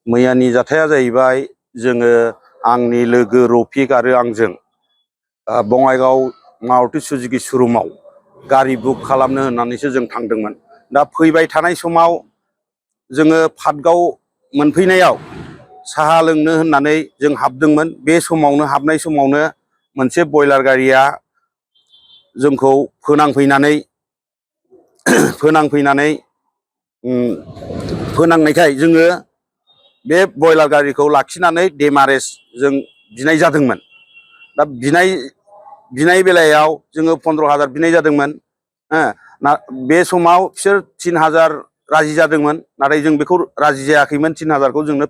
मैयानि जाथाया जाहैबाय जोङो आंनि लोगो रफिक आरो आंजों बङाइगाव मारुति सुजुकी श'रुमाव गारि बुक खालामनो होननानैसो जों थांदोंमोन। दा फैबाय थानाय समाव जोङो फातगाव मोनफैनायाव साहा लोंनो होननानै जों हाबदोंमोन। बे समावनो हाबनाय समावनो मोनसे बयलार गारिया जोंखौ फोनांनायखाय जोङो बे बयलार गारिखौ लाखिनानै डेमारेज जों बिनाय जादोंमोन। दा बिनाय बेलायाव जोङो 15,000 बिनाय जादोंमोन। बे समाव बिसोर 3,000 राजि जादोंमोन, नाथाय जों बेखौ राजि जायाखैमोन। 3,000खौ जोंनो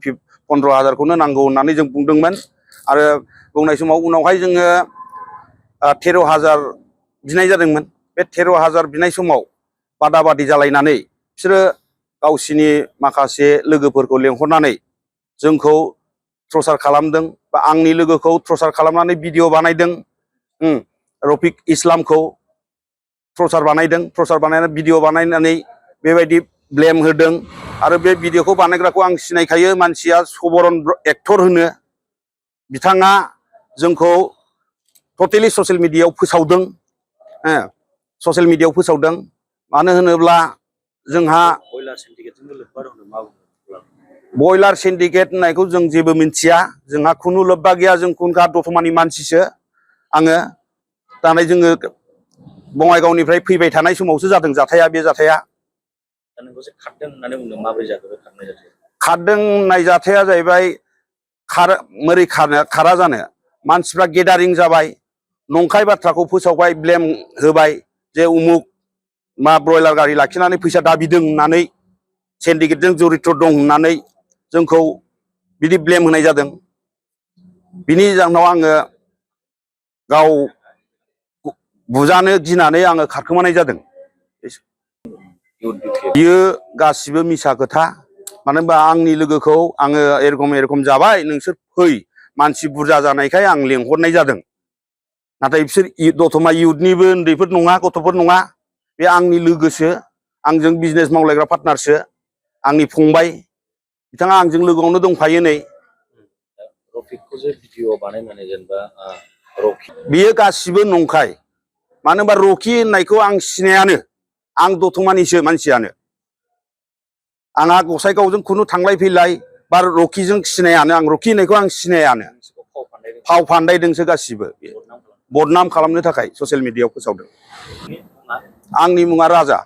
15,000खौनो नांगौ होननानै जों बुंदोंमोन। आरो बुंनाय समाव उनावहाय जोङो 13,000 बिनाय जादोंमोन। बे 13,000 बिनाय समाव बादा बादि जालायनानै बिसोरो गावसिनि माखासे लोगोफोरखौ लेंहरनानै जोंखौ ट्रचार खालामदों, बा आंनि लोगोखौ ट्रचार खालामनानै भिडिअ बानायदों। रफिक इस्लामखौ ट्रचार बानायनानै भिडिअ बानायनानै बेबायदि ब्लेम होदों। आरो बे भिडिअखौ बानायग्राखौ आं सिनायखायो, मानसिया सबरन एक्टर होनो। बिथाङा जोंखौ टटेलि ससियेल मिडियायाव फोसावदों। ससियेल मिडियायाव फोसावदों। मानो होनोब्ला जोंहा बयलार सिन्डिकेट होननायखौ जों जेबो मिथिया। जोंहा खुनु लोब्बा गैया। जों खुनखा दतमानि मानसिसो आङो। दाना जोङो बङाइगावनिफ्राय फैबाय थानाय समावसो जादों जाथाया। बे जाथाया खारदों होननाय जाथाया जाहैबाय, मोरै खारा जानो, मानसिफ्रा गेदारिं जाबाय, नंखाय बाथ्राखौ फोसावबाय, ब्लेम होबाय जे उमुक ब्रयलार गारि लाखिनानै फैसा दाबिदों होननानै, सिन्डिकेटजों जरित्र दं होननानै जोंखौ बिदि ब्लेम होनाय जादों। बिनि जाहोनाव आङो गाव बुजानो गिनानै आङो खारखोमानाय जादों। बियो गासिबो मिसा खोथा। मानो होनबा आंनि लोगोखौ आङो एरखम जाबाय, नोंसोर फै, मानसि बुरजा जानायखाय आं लेंहरनाय जादों। नाथाय बिसोर दतमा इउथनिबो उन्दैफोर नङा, गथ'फोर नङा। बे आंनि लोगोसो, आंजों बिजनेस मावलायग्रा पार्टनारसो, आंनि फंबाय। बिथाङा आंजों लोगोआवनो दंफायो नै। बियो गासिबो नंखाय। मानो होनबा रकि होननायखौ आं सिनायानो। आं दतमानिसो मानसियानो। आंहा गसाइगावजों खुनु थांलाय फैलाय बा रकिजों सिनायानो। आं रकि होननायखौ आं सिनायानो। फाव फान्दायदोंसो गासिबो। बदनाम खालामनो थाखाय ससियेल मिडियायाव फोसावदों। आंनि मुङा राजा।